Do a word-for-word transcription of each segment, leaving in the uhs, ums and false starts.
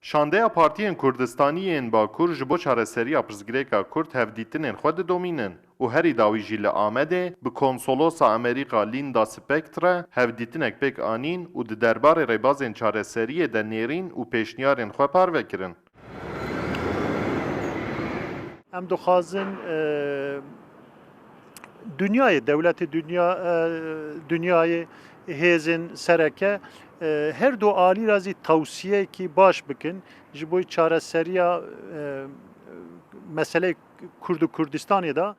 Şandeya Partiyên Kurdistanî yên Bakur ji bo çareseriya pirsgirêka Kurd hevdîtinên xwe didomînin û herî dawî jî li Amedê bi Konsolosa Amerîka Linda Spectre hevdîtinek pêk anîn û di derbarê rêbazên çareseriyê de nêrîn û pêşniyarên xwe parve kirin. Em dixwazin, e, dinyayê, dewletê dinya, e, dinyayê, hêzên sereke, e, her du alî re zî tewsiyeyekî baş bikin ji bo çareseriya, e, meseleyê Kurd û Kurdistanê de.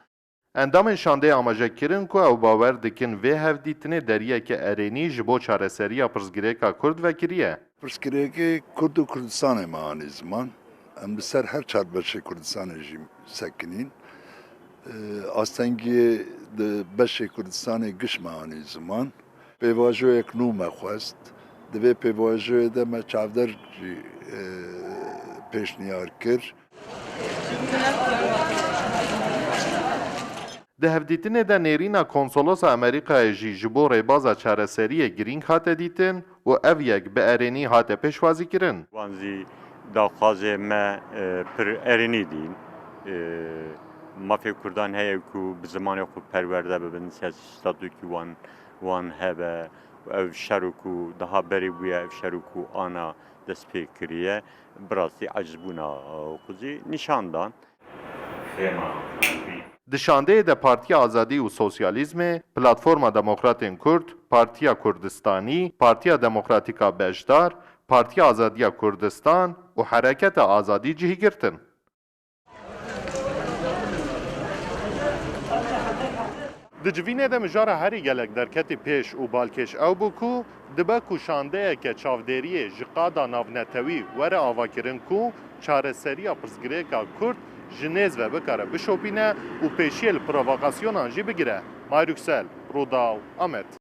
Endamên şandeyê amaje kirin ku ew bawer dikin vê hevdîtinê deriyeke erênî ji bo çareseriya pirsgirêka Kurd vekiriye. Pirsgirêkê Kurd û Kurdistanê me anî ziman. Em li ser her çar beşê Kurdistanê jî sekinîn. Astengiyê di beşê Kurdistanê giş me anî ziman. Pêvajoyek nû me xwest. Di vê pêvajoyê de me çavdêr jî, e, pêşniyar kir. Di hevdîtinê de nêrîna Konsolosa Amerîkayê jî ji bo rêbaza çareseriyê girîng hate dîtin û ev yek bi erênî hate pêşwazîkirin. Wan zî daxwazê me, e, pir erênî dîn. E, mafê Kurdan heye ku bi zimanê xwe perwerde bibin, siyasî statûkî wan, wan hebe. Ev şero ku daha berê bûye, ev şero ku ana dest pê kiriye, bi rastî ecizbûna xwe zî nîşan dan. Di şandeyê de Partiya Azadî û Sosyalîzmê, Platforma Demokratên Kurd, Partiya Kurdistanî, Partiya Demokratîk a Beşdar, Partiya Azadiya Kurdistan û Hereketa Azadî cih girtin. Di civînê de mijara herî gelek derketî pêş û balkêş ew bû ku dibe ku şandeyeke çavdêriyê ji qada navnetewî were avakirin ku çareseriya pirsgirêka Kurd ji nêz ve bikare bişopîne û pêşiyê li provokasyonan jî bigire. May Yüksel, Rûdaw, Amed.